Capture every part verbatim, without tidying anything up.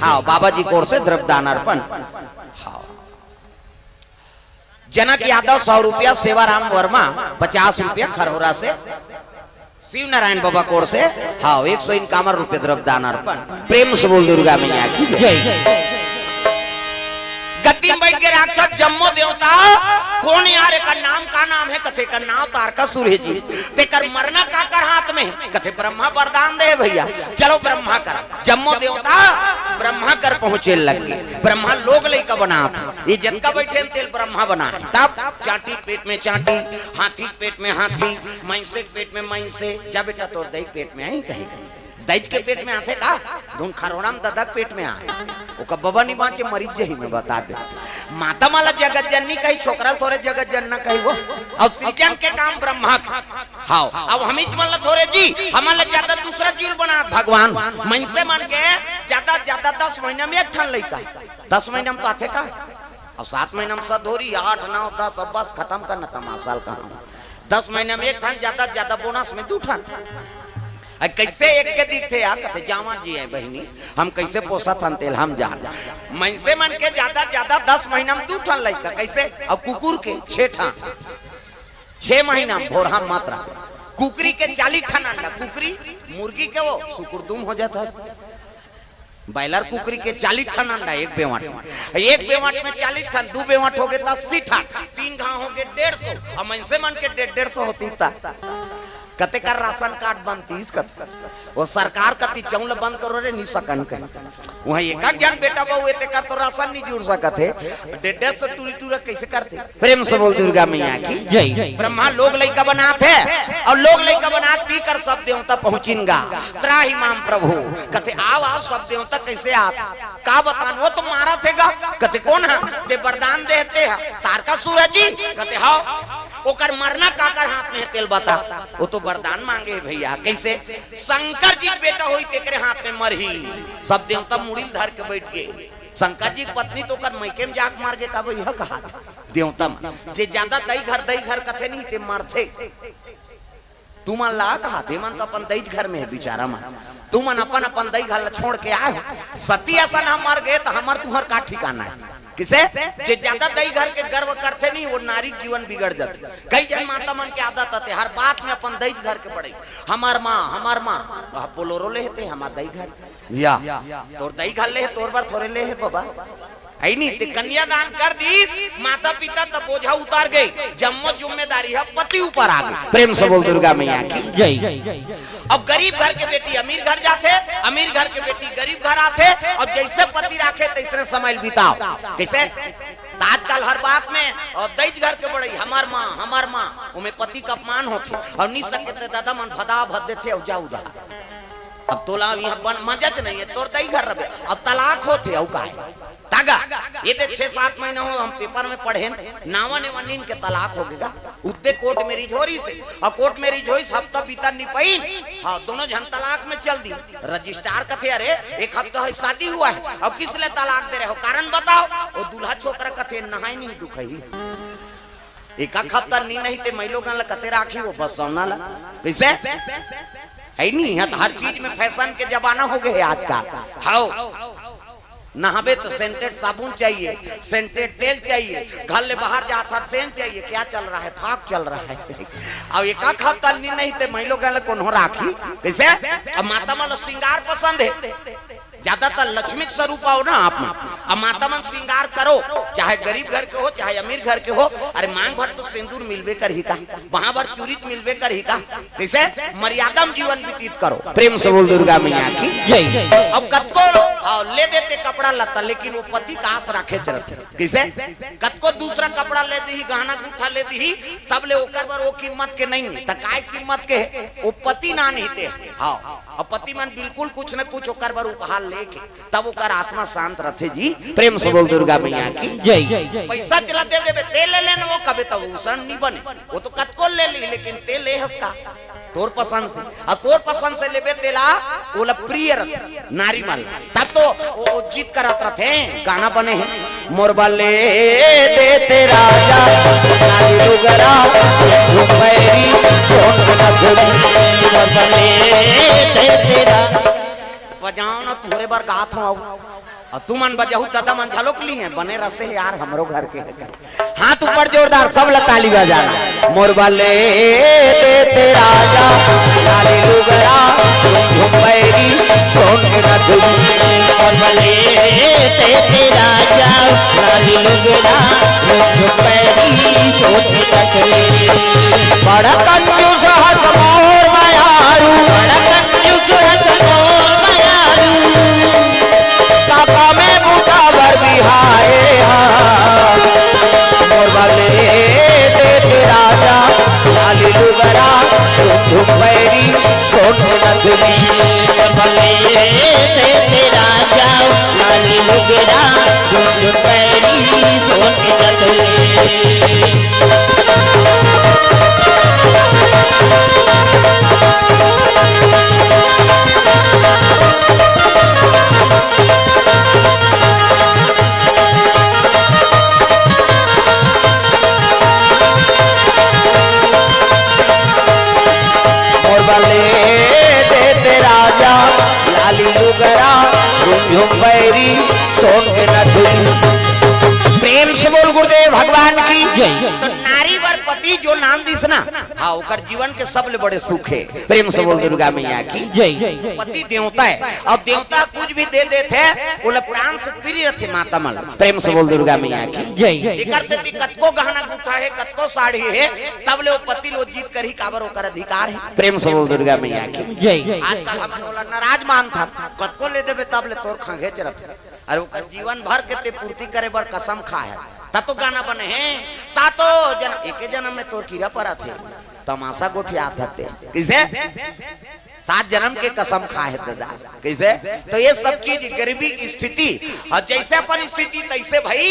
हाँ, बाबा जी की ओर से द्रव्य दान अर्पण। हाँ। जनक यादव सौ रुपया, सेवाराम वर्मा पचास रुपया खरहोरा से, शिव नारायण बाबा की ओर से, हाँ, एक सौ इक्यावन रुपया द्रव्य दान अर्पण। प्रेम से बोल दुर्गा मैया की जय। जय। गद्दी में बैठ के राक्षस जम्मो देवता, कोन यार, एकर नाम का नाम हे? कथे, एकर नाम तारकासुर हे जी। तेकर मरना काकर हाथ में हे? कथे, ब्रह्मा वरदान दे भैया, चलो ब्रह्मा करा। जम्मो देवता ब्रह्मा कर पहुंचे लग गे। ब्रह्मा लोग लइका बनात हे, ये जतका बैठे हे तेला ब्रह्मा बनाए। तब चांटी के पेट में चांटी, हाथी के पेट में हाथी, मइंसे के पेट में मइंसे। जा बेटा, तोर दई के पेट में आही कहीं। दई के पेट में आथे का? धुन खरोड़ा में ददा के पेट में आए। ओकर बबा नहीं बांचे, मरीज जही में बता दे। माता मन ला जगत जननी कही, छोकरा ल थोरे जगत जनना कही वो। अउ सृजन के काम ब्रह्मा के। हाँ, अब हमीच मन ला थोरे जी, हमन ला ज्यादा दूसरा जीव बनात भगवान। मइंसे मन के ज्यादा, ज्यादा दस महीना में एक ठन लइका। दस महीना में तो आथे का? अउ सात महीना में सधोरी, आठ, नौ, दस, अब बस खतम करना तमाशा ल कहा। दस महीना में एक ठन, ज्यादा, ज्यादा बोनस में दू ठन। अ, कइसे एक के दिखथे यार, कथे, "जांवर जी हे बहिनी, हम कइसे पोसत हन तेला हम जान।" मइंसे मन के ज्यादा, ज्यादा दस महीना में दू ठन लइका, कइसे? अउ कुकुर के छे ठन, छे महीना में भोरहा मात्रा। कुकरी के चालीस ठन अंडा, कुकरी, मुर्गी के वो सुकुरदुम हो जात हे। बॉयलर कुकरी के चालीस ठन अंडा एक बेवंट में, एक बेवंट में चालीस ठन, दू बेवंट होगे त अस्सी ठन, तीन घांव होगे डेढ़ सौ, अउ मइंसे मन के डेढ़, डेढ़ सौ होतिस त कते कर राशन कार्ड बनतिस कथे। वो सरकार कति चौंल बंद करो रे, नी सकन कहे। उहां एक एक झन बेटा बहू हे तेकर तो राशन नी जुड़ सकत हे, डेढ़, डेढ़ सौ टूरी टूरा कइसे करथे? प्रेम से बोल दुर्गा मैया की जय। ब्रह्मा लोग लइका बनात हे अउ लोग लइका बनात तीकर सब देवता पहुंचिन गा। त्राहि माम प्रभु, कथे, "आव, आव, सब देवता कइसे आत?" का बतान, वो तो मारत हे गा। कथे, "कोन हे? ते वरदान दे हे ते हे, तारकासुर हे जी?" कथे, "हव।" "ओकर मरना काकर हाथ में हे तेला बता।" वो तो वरदान मांगे हे भैया, कइसे? "शंकर जी के बेटा होही तेकरे हाथ में मरही।" सब देवता मुड़ी ल धर के बैठ गे। शंकर जी के पत्नी तो ओकर मइके में जाके मर गे, का भैया कहा था देवता मन, जे ज्यादा दई घर, दई घर कथे नहीं, ते मरथे। तुमन ला कहा, ते मन तो अपन दई घर में हे बिचारा मन। तुमन अपन, अपन दई घर ला छोड़ के आए हो। सती असन हम मर गे त हमर तुहर का ठिकाना हे? कइसे? जे ज्यादा दई घर के गर्व करथे नहीं, वो नारी के जीवन बिगड़ जाथे। कई झन माता मन के आदत आथे, हर बात में अपन दई घर के बड़ई। "हमर माँ, हमर माँ।" अब बोलोरो ले हे ते, हमर दई घर। या, तोर दई घर ले हे, तोर बर थोरे ले हे बाबा। हे नी, ते कन्यादान कर दिस, माता पिता त बोझा उतार गे, जम्मो जिम्मेदारी ह पति ऊपर आ गे। प्रेम से बोल दुर्गा मैया की जय। अउ गरीब घर के बेटी अमीर घर जाथे, अमीर घर के बेटी गरीब घर आथे, अउ जइसे पति राखे तइसने समय ल बिताव। कइसे? त आजकल हर बात में, अउ दई घर के बड़ई, "हमर माँ, हमर माँ", ओमे पति के अपमान होथे, अउ नी सके ते ददा मन भदा भद देथे, अउ जा उदा। अब तोला इहाँ बन मजच नहीं हे, तोर दई घर रबे। अब तलाक होथे, अउ का हे? तागा, ये दे छह सात महीना हो, हम पेपर में पढ़ेन, नावा नेवा नीन के तलाक होगे गा। उत्ते कोर्ट मैरिज हो रहिसे, अउ कोर्ट मैरिज होइस, हफ्ता बीता नी पाइन। हाँ, दोनों झन तलाक में चल दिस। रजिस्ट्रार कथे, "अरे, एक हफ्ता है शादी हुआ है, अब किस लिए तलाक दे रहे हो, कारण बताओ।" वो दूल्हा छोकरा कथे, "नहाय नहीं दुखही।" एक आध हफ्ता नी नहीं ते मइलोगन ला कते राखही वो बसौना ला। कइसे? हे नी, इहाँ त हर चीज में फैशन के जमाना होगे हे आजकल। हव, नहाबे त सेंटेड साबुन चाहिए, सेंटेड तेल चाहिए, घर ले बाहर जात हर सेंट चाहिए। क्या चल रहा है? फाग चल रहा है। अब एक आध हफ्ता नी नहीं ते मइलोगन ला कोनो राखही। कइसे? अब माता मन ला श्रृंगार पसंद हे। ज्यादातर लक्ष्मी के स्वरूप आओ ना आप मन। अब माता मन श्रृंगार करो, चाहे गरीब घर के हो, चाहे अमीर घर के हो। अरे मांग भर तो सिंदूर मिलबे करही का, वहां भर चूरी तो मिलबे करही का। कइसे? मर्यादा में जीवन व्यतीत करो। प्रेम से बोल दुर्गा मैया की जय। अब कतको, हाँ, ले देते कपड़ा लत्ता, लेकिन वो पति का आस राखे जरूरत हे। कइसे? कतको दूसरा कपड़ा ले दिही, गहना गुट्ठा ले दिही, तब ले ओकर बर वो कीमत के नहीं हे। त काय कीमत के हे? वो पति ना नहीं ते। हाँ, अब पति मन बिल्कुल कुछ न कुछ ओकर बर उपहार लेके तब ओकर आत्मा शांत रथे जी। प्रेम से बोल दुर्गा मैया की जय। पैसा चला दे देबे, ते ले लेना वो कबे तब उसन नहीं बने। वो तो कतको ले ली, लेकिन ते ले हस का? तोर पसंद से, अउ तोर पसंद से लेबे तेला, ओला प्रिय रथे नारी मन। तब तो वो, वो जिद करत रथे, गाना बने हे, "मोर बर ले देते राजा, नारी लुगरा, घुमैरी, सोन नथुनी, मोर बर ले देते राजा।" बजाओ ना, तोरे बर गात हूँ। अब तुमन बजाहू, दादा मन घलोक ली हैं, बने रसे यार, हमरो घर के हे। हाथ ऊपर जोरदार, सब ला ताली बजाना। मोर बले देते राजा, लाली लुगरा, झुम झुम पैरी, सोन के नथुनी। मोर बले देते राजा, लाली लुगरा, झुम झुम पैरी, सोन के नथुनी। बड़ा कंजूस हस मोर मयारू, बड़ा कंजूस हस मोर मयारू। काका में बूता बर बिहाए हा। मोर बले देते राजा, लाली लुगरा, झुम झुम पैरी, सोन नथुनी। मोर बले देते राजा, लाली लुगरा, झुम झुम पैरी, सोन नथुनी। मोर बले देते राजा, लाली लुगरा, झुम झुम पैरी, सोन के नथुनी। प्रेम से बोल गुरुदेव भगवान की। जय। तो नारी बर पति जो नाम दिस ना, हाँ, ओकर जीवन के सबले बड़े सुख हे। प्रेम से बोल दुर्गा मैया की। जय। पति देवता हे। अब देवता कुछ भी दे देथे, ओला प्राण से प्रिय रथे माता मन। प्रेम से बोल दुर्गा मैया की। जय। एकर सेती कतको गहना गुठा हे, कतको साड़ी हे, तब ले वो पति लो जीत करही, काबर ओकर अधिकार हे। प्रेम से बोल दुर्गा मैया की। जय। आजकल हमन ओला नाराज मानथन, कतको ले देबे तब ले तोर खंघेच रथे। अरे ओकर जीवन भर के ते पूर्ति करे बर कसम खाए हे, त तो गाना बने हे, सातो जन्म, एके जन्म में तोर कीरा परत हे, तमाशा गोठियात हते। कइसे? सात जन्म के कसम खाए हे दादा। कइसे? तो ये सब चीज, गरीबी की स्थिति, अउ जइसे अपन स्थिति तइसे भई।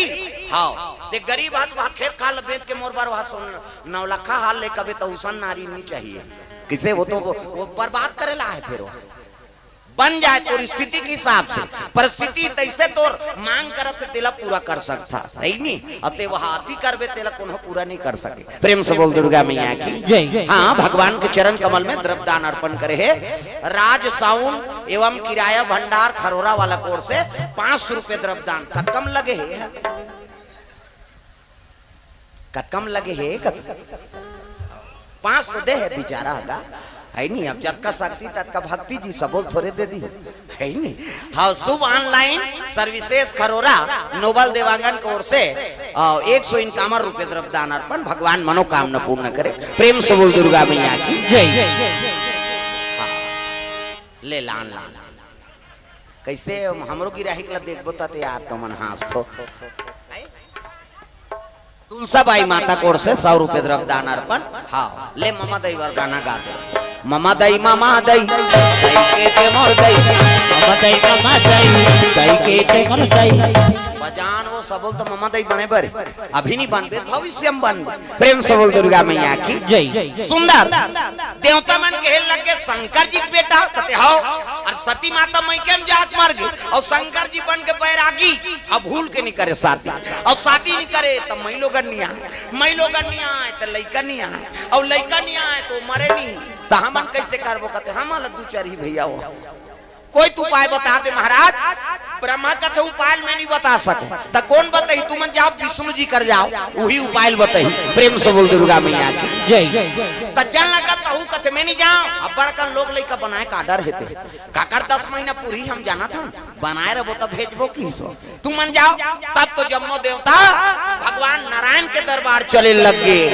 हाँ, ते गरीब हस, वहाँ खेत खार ल बेच के मोर बर वहाँ सोन नौलखा हार ले कबे, त उसन नारी नइ चाहिए। कइसे? वो तो वो, वो बर्बाद करे ला हे फिर वो। बन जाए तोर स्थिति के हिसाब से, परिस्थिति तइसे तोर मांग करत हे, तेला पूरा कर सकथा, सही नी? अउ ते वह अति करबे, तेला कोनो पूरा नइ कर सके। प्रेम से बोल दुर्गा मैया की। जय। हाँ, भगवान के चरण कमल में द्रव्य दान अर्पण करे हे। राज साउंड एवं किराया भंडार खरोरा वाला कोर से पाँच सौ रुपये द्रव्य दान। कतका म लगे हे? कतका म लगे हे? कत-, पाँच सौ दे हे बिचारा हगा, हे नी? अब जतका शक्ति ततका भक्ति जी, सबो ल थोरे दे दी, हे नी? हाँ, शुभ ऑनलाइन सर्विसेज खरोरा नोबल देवांगन के ओर से, अ, एक सौ इक्यावन रुपये द्रव्य दान अर्पण। भगवान मनोकामना पूर्ण करे। प्रेम से बोल दुर्गा मैया की। जय। हाँ, ले लान लान। कइसे हमरो गिराहिक ला देखबो त यार, तुमन हाँसथो। तुलसा बाई माता कोर से सौ रुपये द्रव्य दान अर्पण। हाँ, ले ममा दई बर गाना गा दे। ममा दई, ममा दई, दई के ते मोर दई। ममा दई, ममा दई, दई के ते मोर दई। बजान वो सबो ल तो ममा दई बने बर, अभी नइ बनबे, भविष्य म बनबे। प्रेम से बोल दुर्गा मैया की। जय। सुंदर। देवता मन कहे लग गे, "शंकर जी के बेटा कते हव?" अउ सती माता मइके म जाके मर गे, अउ शंकर जी बन के बैरागी, अब भूल के नइ करे शादी, अउ शादी नइ करे त मइलोगन नइ आय, मइलोगन नइ आय त लइका नइ आय, अउ लइका नइ आय त वो मरे नइ, त हमन कइसे करबो? कथे, "हमन ला दू चार ही भैया हो।" कोई तो उपाय बता दे महाराज। ब्रह्मा कथे, "उपाय मैं नइ बता सकँव।" त कोन बताही? तुमन जाव विष्णु जी कर जाव, उही उपाय बताही। प्रेम से बोल दुर्गा मैया की। जय। त चल न कथे, तहू कथे, "मैं नइ जाँव।" अब बड़कन लोग लइका बनाए का डर हे ते। काकर दस महीना पूरी हम जानत हन, बनाए रहिबो त भेजबो किहिस। तुमन जाव। तब तो जम्मो देवता भगवान नारायण के दरबार चले लग गे।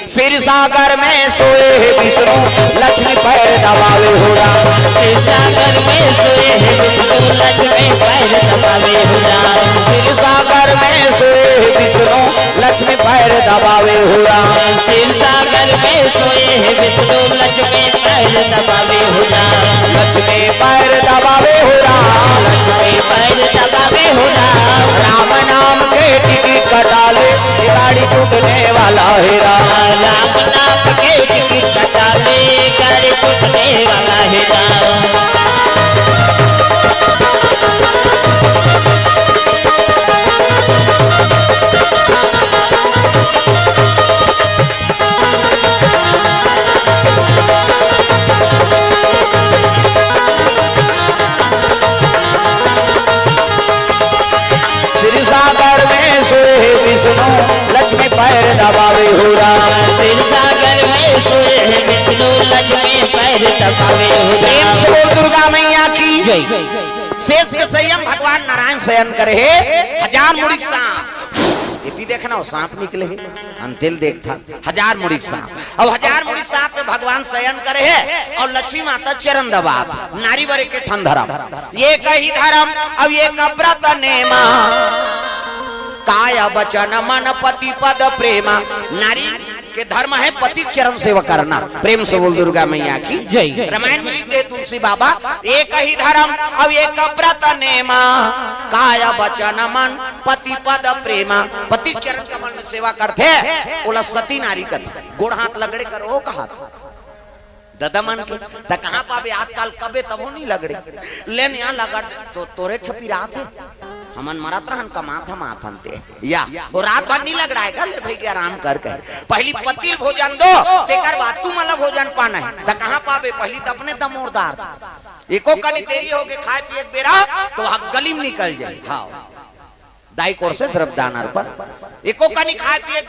क्षीर सागर में सोए हे विष्णु, लक्ष्मी पैर दबावे हो राम। क्षीर सागर में सोए हे विष्णु, लक्ष्मी पैर दबावे हो राम। क्षीर सागर में सोए हे विष्णु, लक्ष्मी पैर दबावे हो राम। क्षीर सागर में सोए हे विष्णु, लक्ष्मी पैर दबावे हो राम। लक्ष्मी पैर दबावे हो राम। लक्ष्मी पैर दबावे हो राम। राम नाम के टिकट कटा ले, ये गाड़ी छूटने वाला हे राम। राम नाम के टिकट कटा ले, गाड़ी छूटने वाला हे राम। क्षीर सागर में सोए है विष्णु, लक्ष्मी पैर दबावे हो राम। प्रेम से बोल दुर्गा मैया की जय। शेष के संयम भगवान नारायण शयन करे हे, हजार मुड़ी के सांप। एती देखना, वो सांप निकले हे, अंतिल देखता, हजार मुड़ी के सांप। अब हजार मुड़ी के सांप में भगवान शयन करे हे और लक्ष्मी माता चरण दबात। नारी बर एक ठन धर्म, एक ही धर्म, अब एक व्रत नेमा, काय वचन मन पति पद प्रेमा। नारी के धर्म है पति के चरण सेवा करना। प्रेम से बोल दुर्गा मैया की जय। रामायण में लिख दे तुलसी बाबा, एक ही धर्म अब एक व्रत नेमा, काय वचन मन पति पद प्रेमा। पति के चरण कमल में सेवा करथे, ओला सती नारी कथे। गोड़ हाथ लगड़े करो कहा ददा मन के, त कहाँ पाबे आजकल, कबे तभो नहीं लगड़े। लेन यहाँ लगड़ तो तोरे छपी रात है, हमन मरत रहन कमात हम आथन ते। या, वो रात भर नहीं लगड़ाएगा, ले भाई के आराम कर कहे। पहली पति ल भोजन दो, तेकर बाद तू मला भोजन पाना है। त कहाँ पाबे, पहली त अपने दमोरदार था। एको कनी देरी हो गए खाए पिए के बेरा, तो वहाँ गली में निकल जाए। हाँ, दाई कोर से द्रव्य दान अर्पण। एको कनी खाए पिए,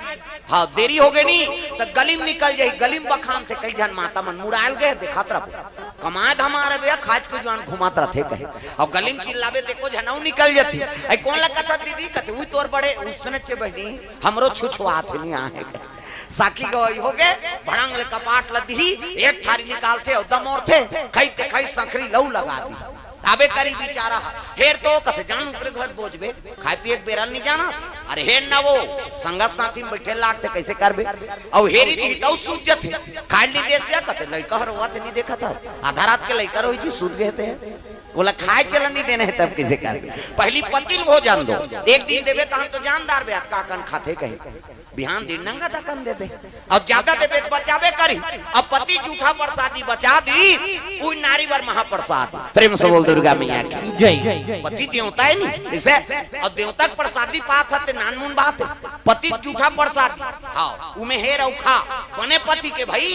हाँ, देरी हो गए नी, त गली में निकल जाए। गली में बखान थे, कई झन माता मन मुड़ायल गए, देखत रहो। कमाए धमाए रहे भैया, खाज के जुआन घुमात रथे कहे। और गली में चिल्लाबे, देखो झनऊ निकल जाती। "ऐ कोन लगत ह दीदी?" कथे, "उई तोर बड़े उसने चे बहनी, हमरो छुछुआत नहीं आहे।" साखी गवाही हो गए, भड़ंग ले कपाट ल दिही, एक थारी निकालथे और दमोरथे, खई ते खई संखरी लऊ लगा दी। ताबे करी बिचारा ह, हेर तो कथे, "जान ओकरे घर बोझबे, खाए पिए के बेरा नहीं जाना।" अरे हेर ना वो, संगत साथी में बैठे लागथे, कैसे करबे? अउ हेरी दी तउ सूझ जथे, खाए नहीं दे सिया कथे, "लइका हर रोवत नहीं देखत है, आधा रात के लइका रोई जी सूत गए थे, बोला खाए चलन नहीं देने हैं, तब कैसे करबे?" पहली पति ल भोजन दो, एक दिन देबे त हम तो जानदार बे, का कन खाथे कहे। बिहान दिन नंगा दकन दे दे। और ज्यादा देबे त बचाबे करी। अब पति जूठा प्रसादी बचा दी, उ नारी बर महाप्रसाद। प्रेम से बोल दुर्गा मैया की जय। पति देवता है नहीं, इसे और देवता के प्रसादी पात हते नानमुन बात है। पति जूठा प्रसादी, हाँ, उमे हेर अउ खा, बने पति के भाई,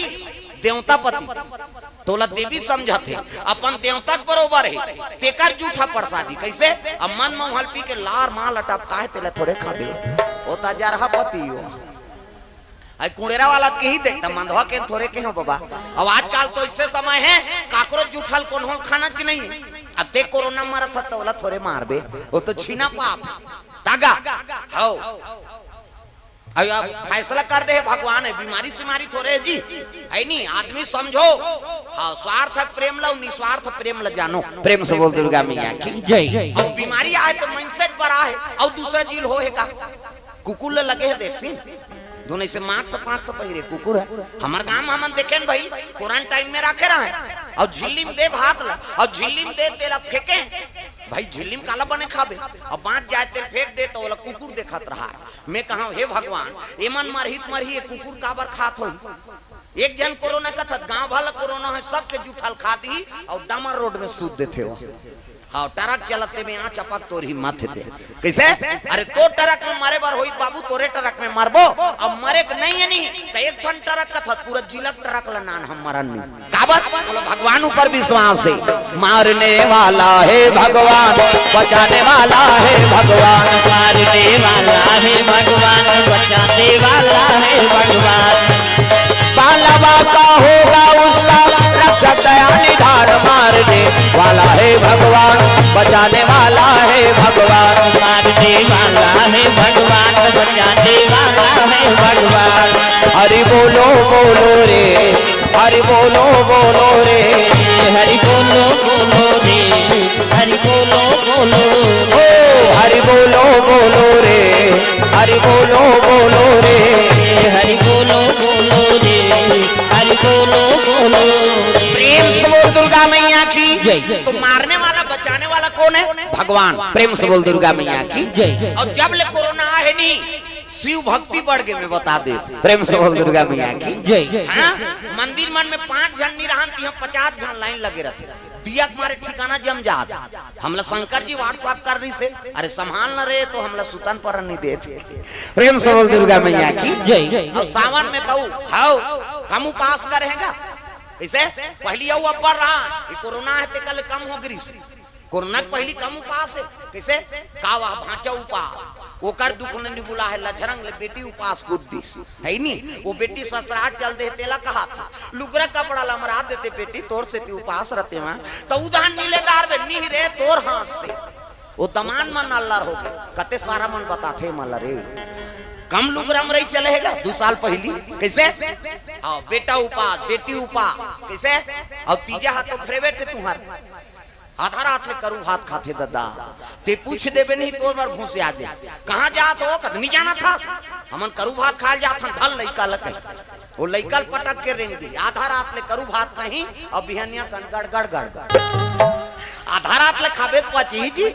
देवता पति। तोला देवी समझत हे, अपन देवता के बरोबर हे, तेकर जूठा प्रसादी। कैसे? अब मन म हल्पी के लार माल अटपका हे, तेला थोरे खाबे। ओ त जरहा पति हो। आई कुड़ेरा वाला के ही देख, त मंदवा के थोरे के हो बाबा। अब आजकल तो ऐसे समय है, काकरो जूठल कोन्हो खाना च नहीं। अब ते कोरोना मरत ह, त ओला थोरे मारबे, वो तो छीना पाप। तागा, हौ। अब, अब फैसला कर दे हे भगवान, है बीमारी सिमारी थोरे है जी, है नी? आदमी समझो, हाँ, स्वार्थ प्रेम ला, निस्वार्थ प्रेम ला जानो। प्रेम से बोल दुर्गा मैया की जय। अब बीमारी आए तो मनसे बर आए, और दूसरा जील हो है का? कुकुर ले लगे है वैक्सीन, दोनों से मास्क पाँच सौ पहिरे कुकुर है। हमार गांव में हमन देखे न भाई, क्वारंटाइन में रखे रहे, और झिल्ली में दे भात ला, और झिल्ली में दे तेला फेंके। भाई झिल्ली में काला बने खाबे, अब बाँच जाए तेल फेंक दे तो ओला कुकुर देखत रहा। मैं कहा, "हे भगवान, एमन मरही त मरही, ये कुकुर काबर खात होही?" एक झन कोरोना कथत, गांव भर ल कोरोना है, सबके जूठल खा दी और डामर रोड में सूत देथे हो। हाँ, ट्रक चलते में आ चपक तोर ही मत थे। कैसे? अरे तो ट्रक में मरे बर होई बाबू, तोरे ट्रक में मरबो। अब मरे के नहीं है नहीं, तो एक ठन ट्रक कथत, पूरा जिला ट्रक ला नान हम मरन नहीं। काबर? बोलो, भगवान ऊपर विश्वास है। मारने वाला है भगवान, बचाने वाला है भगवान। मारने वाला है भगवान, बचाने वाला है भगवान। पालवा का होगा उसका रक्षक दया निधान। मारने वाला है भगवान, बचाने वाला है भगवान। मारने वाला है भगवान, बचाने वाला है भगवान। हरि बोलो बोलो रे, हरि बोलो बोलो रे। हरि बोलो बोलो रे, हरि बोलो बोलो। ओ हरि बोलो बोलो रे, हरि बोलो बोलो रे। हरि बोलो बोलो रे, हरि बोलो बोलो रे। प्रेम से बोल दुर्गा मैया की जय। तो मारने वाला बचाने वाला कौन है? भगवान। प्रेम से बोल दुर्गा मैया की जय। और जब ले कोरोना आहे नहीं, शिव भक्ति बढ़ गए, मैं बता दे। प्रेम से बोल दुर्गा मैया की जय। हाँ, मंदिर मन में पांच झन नहीं रहन, तिहां पचास झन लाइन लगे रहते। दिया के मारे ठिकाना जम जात। हमला शंकर जी WhatsApp कर रही से, अरे संभाल न रहे तो हमला सुतन पर नहीं देते। प्रेम से बोल दुर्गा मैया की जय। और सावन में तो हाउ कम उपास करेगा। कैसे? पहली अउ अब्बर रहा, ये कोरोना है ते कल कम हो गिरी से। कोरोना के पहली कम उपास है। कैसे? का वह भांचा उपास। ओकर दुख ल निबुला हे, लझरंग ले बेटी उपास कूद दिस, हे नी? वो बेटी ससुरार चल दे, तेला कहाथे, लुगरा कपड़ा ल मरा देते बेटी, तोर सेती उपास रते मा, त उधान नी ले डारबे, नी रे, तोर हाथ से। वो दमांद मन अल्लर होगे, कते सारा मन बताथे मला रे। कम लुगरा म रही चले हे गा, दू साल पहिली। कइसे? हाँ, बेटा उपास, बेटी उपास। कइसे? अउ तीजा हा तो फेरे बेटे तुंहर। आधा रात ले करू भात खाथे ददा। तें पूछ देबे नहीं, तोर बर घुसिया दे। कहाँ जात हो? कत नी जानत हस। हमन करू भात खाय ल जात हन, धर लइका ल कहि। वो लइका ल पटक के रेंग दिस। आधा रात ले करू भात खाही, अउ बिहनिया कन गड़, गड़, गड़, गड़। आधा रात ले खाबे त पचही जी।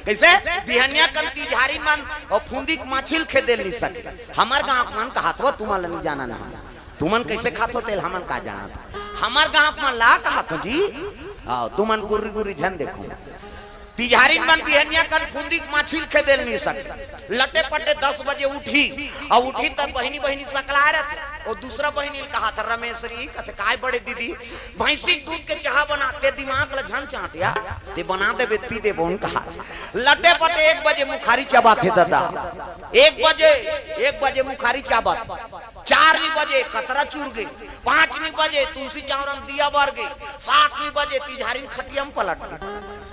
कइसे? बिहनिया कन तिजहारी मन अउ फुंदी के माछी ल खेदे ल नी सके। हमर गाँव के मन कहाथे, तुमन ल नी जानन हन। तुमन कइसे खाथो तेला हमन का जानत? हमर गाँव के मन ला कहाथे जी। हाँ, तुमन गुर्री गुर्री झन देखो। तिजहारी मन बिहनिया कन फुंदी के माछी ल खेदे ल नी सके। लटे पटे दस बजे उठही, अउ उठही त बहिनी बहिनी सकलाय रथे। ओ दूसरा बहिनी ल कहाथे रमेसरी, कथे, "काय बड़े दीदी, भैंसी के दूध के चाहा बनाते, दिमाग ल झन चाँटिया, तें बना देबे त पी देबो न," कहा। लटे पटे एक बजे मुखारी चबाथे ददा, एक बजे, एक बजे मुखारी चबाथे, चार नी बजे कतरा चुर गे, पाँच नी बजे तुलसी चौरा म दिया बर गे, सात नी बजे तिजहारी म खटिया म पलट गे।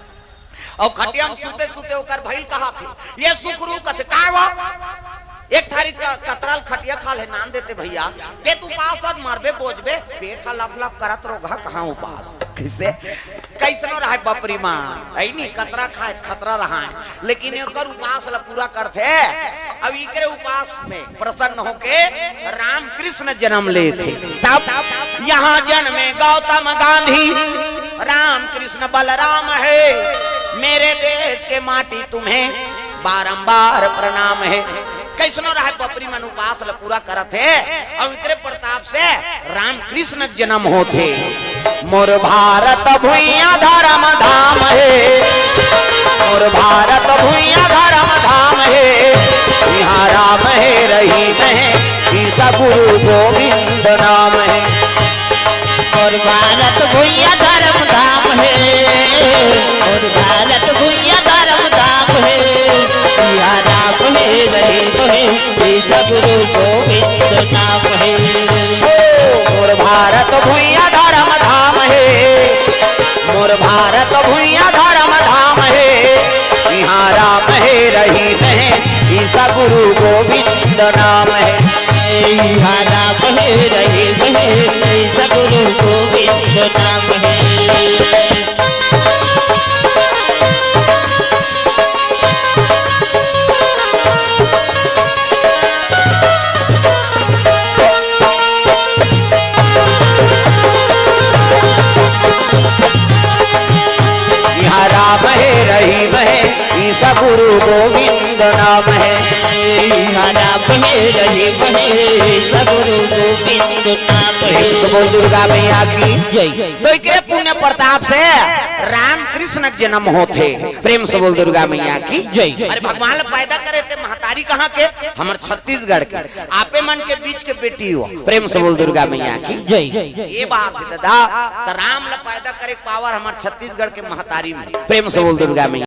अउ खटिया म सुते सुते ओकर भई ल कहाथे, "ये सुखरू," कथे, "काय वो? एक थारी क-, कतरा ल खटिया खा ले नान देते भइया, तें त उपास अस, मरबे बोजबे, पेट ह लप लप करत रोगहा, कहाँ उपास?" कइसे? कइसनो रहय बपरी मन, हे नी, कतरा खाय त खतरा रहय, लेकिन एकर उपास ल पूरा करथे। अब इकरे उपास में प्रसन्न होके रामकृष्ण जनम लेथे। तब यहाँ जन्मे गौतम गांधी, रामकृष्ण बलराम हे, मेरे देश के माटी तुम्हें बारंबार प्रणाम हे। कइसनो रहय बपरी मन उपास ल पूरा करत हे, अउ इकरे प्रताप से रामकृष्ण जनम होथे। मोर भारत भुइयां धरम धाम हे, मोर भारत भुइयां धरम धाम हे, इहाँ राम हे रहीम हे, ईसा गुरु गोविंद नाम हे। मोर भारत भुइयां धरम धाम हे, मोर भारत भुइयां धरम धाम हे, इहाँ राम हे रहीम हे, ईसा गुरु गोविंद नाम हे। ओ, मोर भारत भुइयां धरम धाम हे, मोर भारत भुइयां धरम धाम हे, इहाँ राम हे रहीम हे, ईसा गुरु गोविंद नाम हे। इहाँ राम हे रहीम हे, ईसा गुरु गोविंद नाम हे। इहाँ राम हे रहीम हे, ईसा गुरु गोविंद नाम हे। इहाँ राम हे रहीम हे, ईसा गुरु गोविंद नाम हे। प्रेम से बोल दुर्गा मैया की जय। तो एकरे पुण्य प्रताप से रामकृष्ण के जन्म होथे। प्रेम से बोल दुर्गा मैया की जय। अरे भगवान ल पैदा करे ते महतारी कहाँ के? हमर छत्तीसगढ़ के। आपे मन के बीच के बेटी हो। प्रेम से बोल दुर्गा मैया की जय। ये बात हे ददा, त राम ल पैदा करे के power हमर छत्तीसगढ़ के महतारी में। प्रेम से बोल दुर्गा मैया